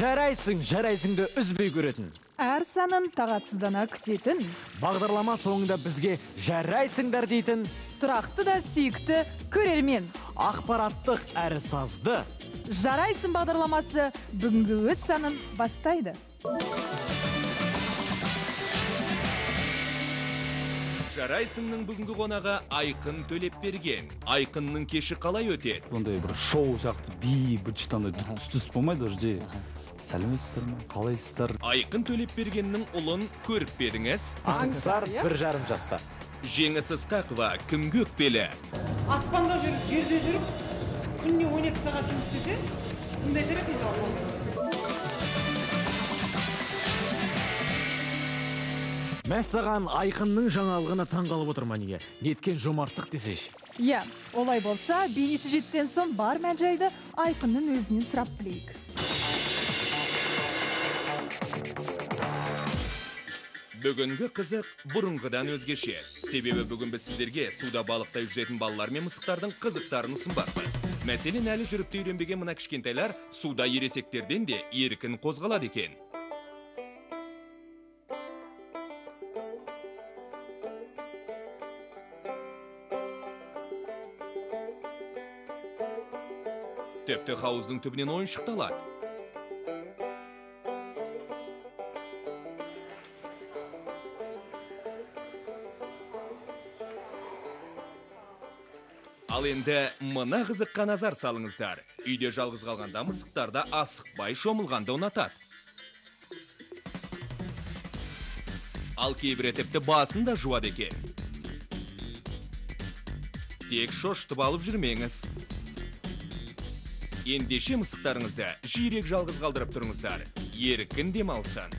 Жарайсың, жарайсыңды үзбей көретін. Әр санын тағатсыздана күтетін. Бағдарлама соңында бізге жарайсыңдар дейтін. Тұрақты да сүйікті көрермен. Ақпараттық әрі сазды. Жарайсың бағдарламасы бүгінгі өз санын бастайды. Жарайсыңның бүгінгі қонағы Айқын Төлепберген. Айқынның кеші қалай өтеді? Ондай бір шоу сияқты би, бір андай түс-түс болмайды, ол жерде сәлеметсіздер ме, қалайсыздар? Айқын Төлепбергеннің ұлын көріп пе едіңіз? Аңсар 1,5 жаста. Жеңіс Ысқақова кімге өкпелі? Аспанда жүріп, жерде жүріп, күніне 12 сағат жұмыс істесе, кімді айтар екен? Мәссаған, Айқынның жаңалығына таңғалып отырмын неге? Неткен жомарттық десейші. Иә, олай болса, бейнесюжеттен соң бар мән-жайды Айқынның өзінен сұрап білейік. Бүгінгі қызық бұрынғыдан өзгеше. Себебі бүгін біз сіздерге суда балықтай жүзетін балалар мен мысықтардың қызықтарын ұсынбақпыз. Мәселен, әлі жүріп те үйренбеген мына кішкентайлар суда ересектерден де еркін қозғалады екен. Тіпті хауыздың түбінен ойыншық та алады. Ал енді мына қызыққа назар салыңыздар. Үйде жалғыз қалғанда мысықтар да асықпай шомылғанды ұнатады. Ал кейбірі тіпті басын да жуады екен. Тек шошытып алып жүрмеңіз. Ендеше мысықтарыңызды жиірек жалғыз қалдырып тұрыңыздар. Еркін демалсын.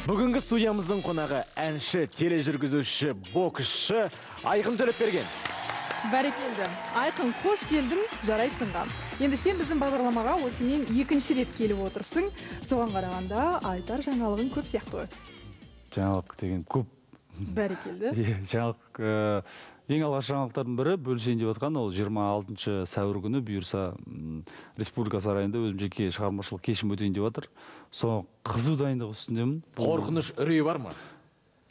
Бүгінгі студиямыздың қонағы әнші, тележүргізуші, боксшы Айқын Төлепберген. Бәрекелді. Айқын, қош келдің, жарайсыңға. Енді сен біздің бағдарламаға осымен екінші рет келіп отырсың. Соған қарағанда айтар жаңалығың көп сияқты ғой. Жаңалық деген көп. Бәрекелді. Жаңалық, ең алғаш жаңалықтардың бірі бөлісейін деп отқан, ол 26 сәуір күні бұйырса Республика сарайында өзім жеке шығармашылық кешім өтейін деп отыр. Соған қызу дайындық үстіндемін. Қорқыныш, үрей бар ма?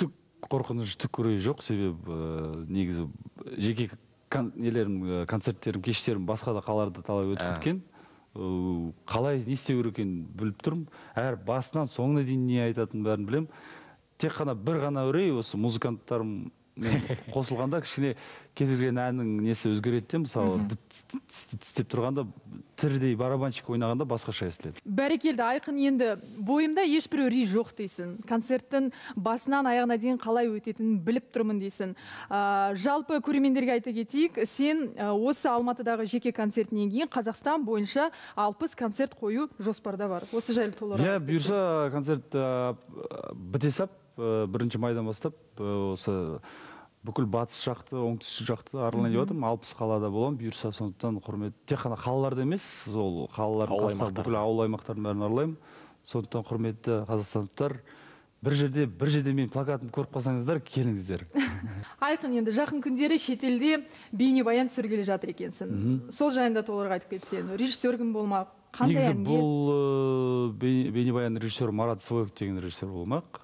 Түк қорқыныш, түк үрей жоқ, себебі негізі жеке нелерім, концерттерім, кештерім басқа да қалаларда талай өтіп кеткен. Қалай не істеу керек екенін біліп тұрмын. Әр басынан соңына дейін не айтатынын бәрін білемін. Тек қана бір ғана үрей, осы музыканттарым қосылғанда кішкене кез келген әннің несі өзгереді де, мысалы тістеп тұрғанда тірідей барабанщик ойнағанда басқаша естіледі. Бәрекелді, Айқын, енді бойымда ешбір үрей жоқ дейсің. Концерттің басынан аяғына дейін қалай өтетінін біліп тұрмын дейсің. Жалпы көрермендерге айта кетейік, сен осы Алматыдағы жеке концертінен кейін Қазақстан бойынша 60 концерт қою жоспарда бар. Осы жайлы толығырақ. Иә, бұйырса концерт біте сап, 1 майдан бастап осы бүкіл батыс жақты, оңтүстік жақты аралайын деп жатырмын. 60 қалада боламын, бұйырса, сондықтан құрмет тек қана қалаларда емес, ол қалалардың қасында бүкіл ауыл аймақтардың бәрін аралаймын. Сондықтан құрметті қазақстандықтар, бір жерде менің плакатымды көріп қалсаңыздар, келіңіздер. Айқын, енді жақын күндері шетелде бейнебаян түсіргелі жатыр екенсің. Сол жайында толығырақ айтып кетсең, режиссер кім болмақ? Негізі бұл бейнебаян режиссері Марат Своев деген режиссер болмақ.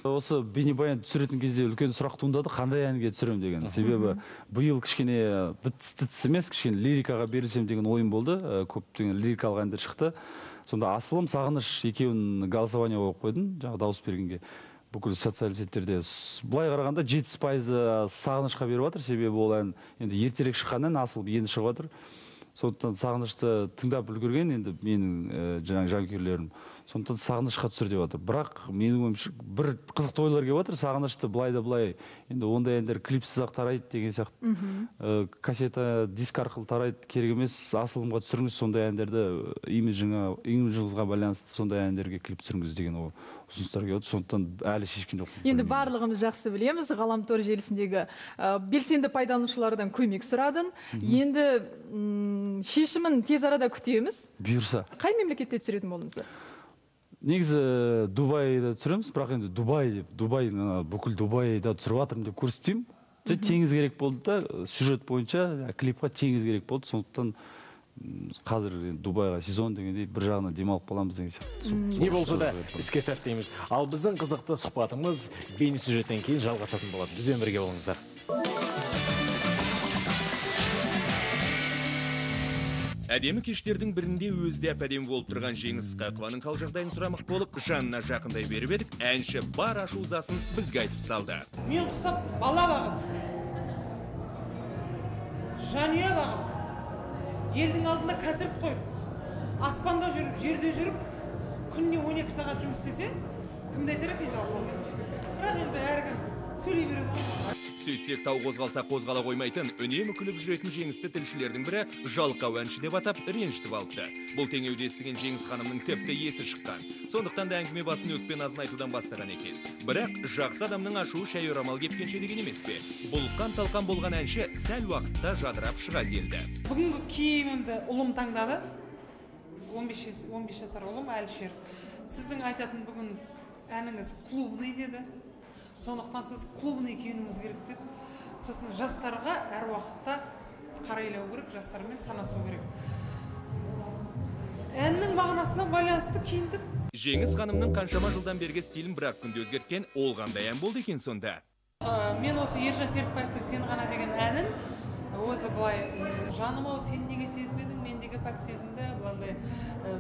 Осы бейнебаян түсіретін кезде үлкен сұрақ туындады, қандай әнге түсіремін деген. Себебі биыл кішкене дытс емес, кішкене лирикаға берілсем деген ойым болды. Көптеген лирикалық әндер шықты. Сонда Асылым, Сағыныш екеуін голосование қойып қойдым, жаңа дауыс бергенге. Бүкіл социаль сеттерде былай қарағанда 70% Сағынышқа беріп жатыр, себебі ол ән енді ертерек шыққан ән, Асылым енді шығып жатыр. Сондықтан Сағынышты тыңдап үлгерген енді менің жаңағы жанкүйерлерім. Сондықтан Сағынышқа түсір деп жатыр. Бірақ менің ойымша бір қызықты ойлар келіп жатыр. Сағынышты былай да былай, енді ондай әндер клипсіз-ақ тарайды деген сияқты. Кассета, диск арқылы тарайды, керек емес. Асылымға түсіріңіз сондай әндерді, имиджіңізға байланысты сондай әндерге клип түсіріңіз деген ұсыныстар келіп жатыр. Сондықтан әлі шешкен жоқпын. Енді барлығымыз жақсы білеміз, ғаламтор желісіндегі белсенді пайдаланушылардан көмек сұрадың. Енді шешімін тез арада күтеміз. Бұйырса. Қай мемлекетте түсіретін болдыңыздар? Негізі Дубайда түсіреміз, бірақ енді Дубай деп, Дубай, бүкіл Дубайда түсіріп жатырмын деп көрсетпеймін. Теңіз керек болды да, сюжет бойынша клипқа теңіз керек болды. Сондықтан қазір Дубайға сезон дегендей бір жағынан демалып қаламыз деген сияқты. Не болса да іске сәт дейміз. Ал біздің қызықты сұхбатымыз бейнесюжеттен кейін жалғасатын болады. Бізбен бірге болыңыздар. Әдемі кештердің бірінде өзі де әп-әдемі болып тұрған Жеңіс Ысқақованың хал жағдайын сұрамақ болып, жанына жақындай беріп едік, әнші бар ашу ызасын бізге айтып салды. Мен құсап бала бағып, жанұя бағып, елдің алдында концерт қойып, аспанда жүріп, жерде жүріп, күніне 12 сағат жұмыс істесе, кімді айтар екен жалқау деп. Бірақ енді әркім сөйлей береді ғой. Сөйтсек, тау қозғалса қозғала қоймайтын, үнемі күліп жүретін Жеңісті тілшілердің бірі жалқау әнші деп атап, ренжітіп алыпты. Бұл теңеуді естіген Жеңіс ханымның тіпті есі шыққан. Сондықтан да әңгіме басын өкпе назын айтудан бастаған екен. Бірақ жақсы адамның ашуы шай орамал кепкенше деген емес пе? Бұлқан талқан болған әнші сәл уақытта жадырап шыға келді. Бүгінгі киімімді ұлым таңдады. 15 жасар ұлым Әлішер. Сіздің айтатын бүгін әніңіз клубный деді. Сондықтан сіз клубный киінуіңіз керек деді. Сосын жастарға әр уақытта қарайлау керек, жастармен санасу керек. Әннің мағынасына байланысты киіндік. Жеңіс ханымның қаншама жылдан бергі стилін бір-ақ күнде өзгерткен ол қандай ән болды екен сонда? Мен осы Ержан Серікбаевтың «Сен ғана» деген әнін өзі былай, жаным ау, сен неге сезбедің мендегі пәк сезімді, быландай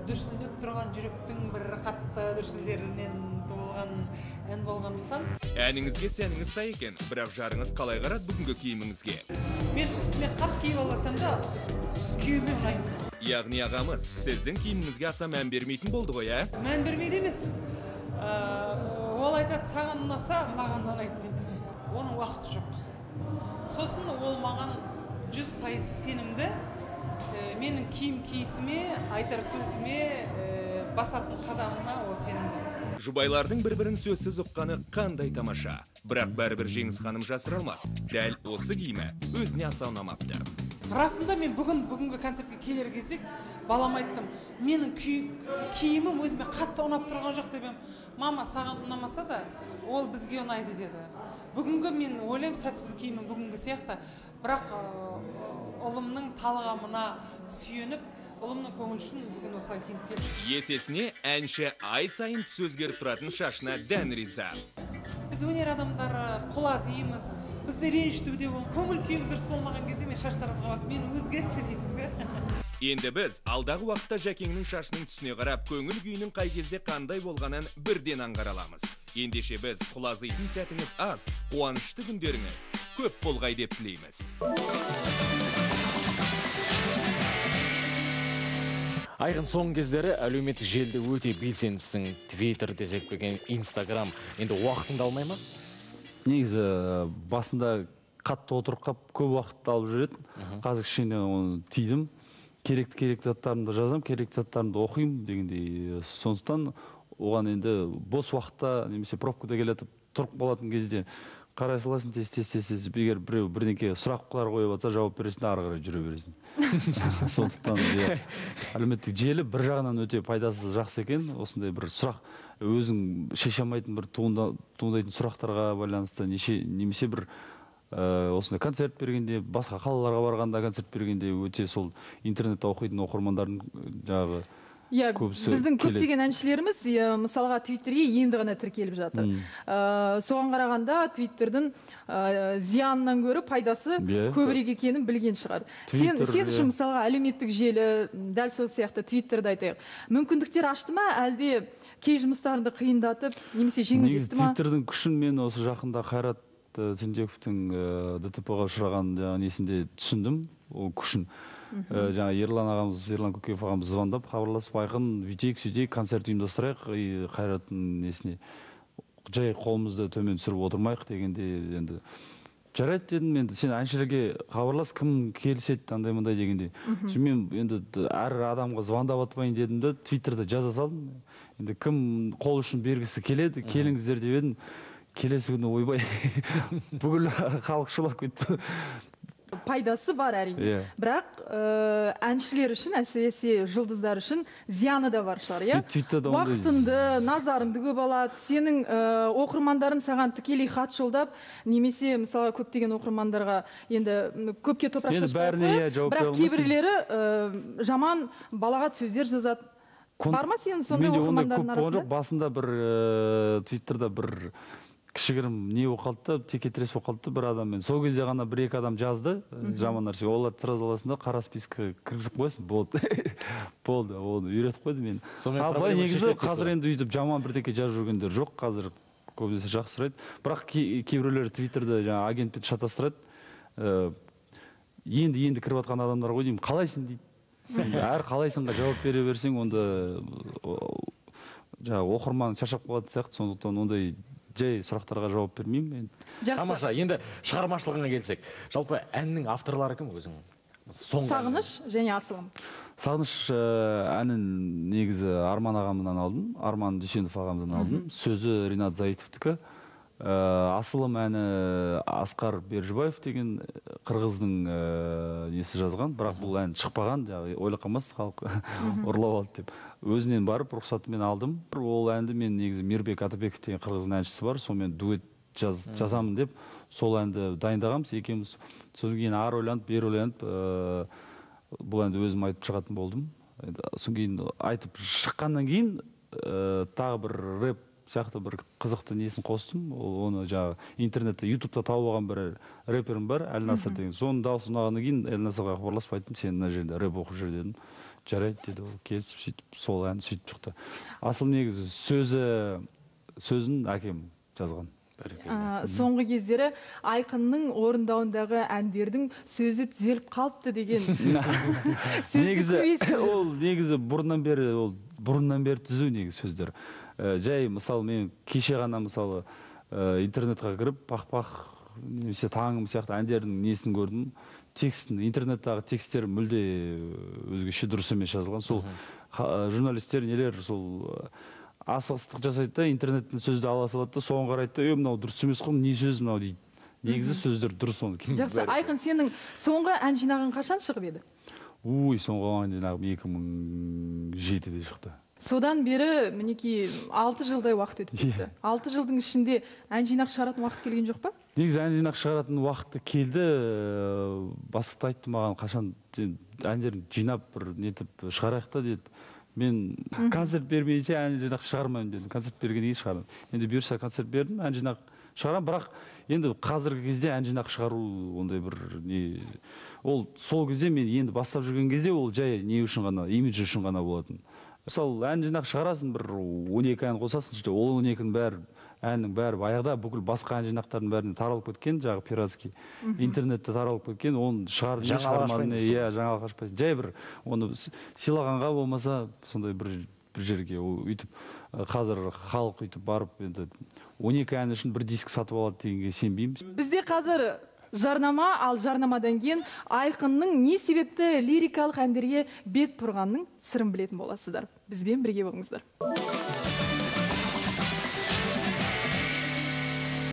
дүрсілдеп тұрған жүректің бір қатты дүрсілдерінен туылған ән болғандықтан. Әніңізге сәніңіз сай екен, бірақ жарыңыз қалай қарады бүгінгі киіміңізге? Мен үстіме қап киіп алсам да күйеуіме ұнайды. Яғни ағамыз сіздің киіміңізге аса мән бермейтін болды ғой, ә? Мән бермейді емес. Ол айтады, саған ұнаса, маған да ұнайды дейді. Оның уақыты жоқ. Сосын ол маған 100% сенімді, менің киім киісіме, айтар сөзіме, басатын қадамыма ол сенімді. Жұбайлардың бір-бірін сөзсіз ұққаны қандай тамаша. Бірақ бәрібір Жеңіс ханым жасыра алмады. Дәл осы киімі өзіне аса ұнамапты. Расында мен бүгінгі концертке келер кезде балам айттым, менің киімім өзіме қатты ұнап тұрған жоқ деп едім. Мама, саған ұнамаса да, ол бізге ұнайды деді. Бүгінгі мен ойлаймын, сәтсіз киімім бүгінгі сияқты, бірақ ұлымның талғамына сүйеніп, ұлымның көңілі үшін бүгін осылай киініп келдім. Есесіне әнші ай сайын түсі өзгеріп тұратын шашына дән риза. Біз өнер адамдары құлазимыз, бізді ренжітуде көңіл күйің дұрыс болмаған кезде мен шаштаразға барып, мені өзгертші дейсің бе? Енді біз алдағы уақытта Жәкеңнің шашының түсіне қарап, көңіл күйінің қай кезде қандай болғанын бірден аңғара аламыз. Ендеше біз құлазитын сәтіңіз аз, қуанышты күндеріңіз көп болғай деп тілейміз. Айқын, соңғы кездері әлеуметтік желіде өте белсендісің. Твиттер десек пе, Инстаграм. Енді уақытыңды алмай ма? Негізі басында қатты отырып қап, көп уақытты алып жүретін. Қазір кішкене оны тыйдым. Керекті заттарымды жазам, керекті заттарымды оқимын дегендей. Сондықтан оған енді бос уақытта немесе пробкада келатып тұрып қалатын кезде қарай саласың, тез тез тез тез. Егер біреу бірдеңке сұрақтар қойып жатса, жауап бересің, ары қарай жүре бересің. Сондықтан әлеуметтік желі бір жағынан өте пайдасы жақсы екен. Осындай бір сұрақ, өзің шеше алмайтын бір туындайтын сұрақтарға байланысты, немесе бір осындай концерт бергенде, басқа қалаларға барғанда концерт бергенде өте сол интернетте оқитын оқырмандардың жаңағы Иә, біздің көптеген әншілеріміз мысалға Твиттерге енді ғана тіркеліп жатыр. Соған қарағанда Твиттердің зиянынан гөрі пайдасы көбірек екенін білген шығар. Сен үшін мысалға әлеуметтік желі, дәл сол сияқты Твиттерді айтайық. Мүмкіндіктер ашты ма, әлде кей жұмыстарыңды қиындатып, немесе жеңілдетті ма? Твиттердің күшін мен осы жақында Қайрат Түнтековтің ДТП-ға ұшыраған несінде түсіндім, ол күшін. Жаңа Ерлан ағамыз, Ерлан Көкеев ағамыз звондап, хабарласып, Айқын, бүйтейік, сөйтейік, концерт ұйымдастырайық, Қайраттың несіне жай қолымызды төмен түсіріп отырмайық дегенде, енді жарайды дедім, енді сен әншілерге хабарлас, кім келіседі андай мындай дегенде. Мен енді әр адамға звондап атпайын дедім де, Твиттерде жаза салдым. Енді кім қол ұшын бергісі келеді, келіңіздер деп едім. Келесі күні ойбай, бүкіл халық шулап кетті. Пайдасы бар әрине. Иә. Бірақ әншілер үшін, әсіресе жұлдыздар үшін зияны да бар шығар, иә? Твиттерда ондай Уақытыңды, назарыңды көп алады. Сенің оқырмандарың саған тікелей хат жолдап, немесе мысалға көптеген оқырмандарға енді көпке топырақ Енді шашпай ақ бәріне, қояйық, иә, жауап бере бірақ алмайсың. Кейбіреулері жаман балағат сөздер жазады. Бар ма сенің сондай Менде ондай оқырмандардың көп болған арасында? жоқ. Басында бір Твиттерда бір кішігірім не болып қалды да, текетірес болып қалды да бір адаммен. Сол кезде ғана бір-екі адам жазды, жаман нәрсе. Оларды сразу аласың да, қара списокке кіргізіп қоясың, болды. Болды, оны үйретіп қойды мені. Сонымен Ал былай проблема негізі шешіледі дейсіз қазір ғой. енді өйтіп жаман бірдеңке жазып жүргендер жоқ, қазір көбінесе жақсы сұрайды. Бірақ кейбіреулер Твиттерді жаңа агентпен шатастырады. Енді кіріп жатқан адамдар ғой деймін, қалайсың дейді. Енді әр қалайсыңға жауап бере берсең, онда жаңа оқырман шаршап қалатын сияқты, сондықтан ондай жай сұрақтарға жауап бермеймін енді. Жақсы. Тамаша, енді шығармашылығыңа келсек. Жалпы әннің авторлары кім өзің? Соңғы әннің. Сағыныш және Асылым. Сағыныш әнін негізі Арман ағамнан алдым, Арман Дүйсенов ағамнан алдым. Сөзі Ринат Заитовтікі. Асылым әні Асқар Бержібаев деген қырғыздың несі жазған, бірақ бұл ән шықпаған, жаңағы ойлап қалмасын халық ұрлап алды деп. Өзінен барып рұқсатымен алдым. Ол әнді мен негізі Мирбек Атабеков деген қырғыздың әншісі бар, сонымен дуэт жазамын деп сол әнді дайындағанбыз екеуміз. Содан кейін ары ойланып, бері ойланып, бұл әнді өзім айтып шығатын болдым. Енді содан кейін айтып шыққаннан кейін тағы бір рэп сияқты бір қызықты несін қостым. Ол оны жаңағы интернетте, ютубта тауып алған бір рэперім бар, Әлнасыр деген. Соның дауысы ұнағаннан кейін Әлнасырға хабарласып айттым, сен мына жерде рэп оқып жүр дедім. Жарайды деді ол, келісіп сөйтіп сол ән сөйтіп шықты. Асыл негізі сөзін әкем жазған. Соңғы кездері Айқынның орындауындағы әндердің сөзі түзеліп қалыпты деген сөзді Негізі көп естіп ол жүрміз. негізі бұрыннан бері, ол бұрыннан бері түзу негізі сөздер. Жай мысалы мен кеше ғана мысалы интернетқа кіріп пах-пах немесе таңым сияқты әндердің несін көрдім. Текстін, интернеттағы тексттер мүлде өзгеше дұрыс емес жазылған. Сол журналистер нелер сол асығыстық жасайды да, интернеттен сөзді ала салады да, соған қарайды да, мынау дұрыс емес қой, не сөз мынау дейді. Негізі сөздер дұрыс оны. Жақсы, Айқын, сенің соңғы ән жинағың қашан шығып еді? Ой, соңғы ән жинағым екі мың жетіде шықты. Содан бері мінекей 6 жылдай уақыт өтіп кетті. 6 жылдың ішінде ән жинақ шығаратын уақыт келген жоқ па? Негізі ән жинақ шығаратын уақыты келді. Бастық та айтты маған, қашан сен әндерін жинап бір нетіп шығарайық та деді. Мен концерт бермейінше ән жинақ шығармаймын дедім. Концерт бергеннен кейін шығарамын. Енді бұйырса концерт бердім, ән жинақ шығарамын, бірақ енді қазіргі кезде ән жинақ шығару ондай бір не, ол сол кезде мен енді бастап жүрген кезде ол жай не үшін ғана, имидж үшін ғана болатын. Мысалы, ән жинақ шығарасың, бір 12 ән қосасың, іште ол он екінің бәрі, әннің бәрі баяғыда бүкіл басқа ән жинақтардың бәріне таралып кеткен, жаңағы пиратский, интернетте таралып кеткен, оны шығарып, не Жаңалық шығармадың, ашпайсың дейсің иә, жаңалық ашпайсың. Жай бір оны сыйлағанға болмаса сондай бір жерге ол өйтіп қазір халық өйтіп барып енді 12 ән үшін бір диск сатып алады дегенге сенбеймін. Бізде қазір жарнама, ал жарнамадан кейін Айқынның не себепті лирикалық әндерге бет бұрғанының сырын білетін боласыздар. Бізбен бірге болыңыздар.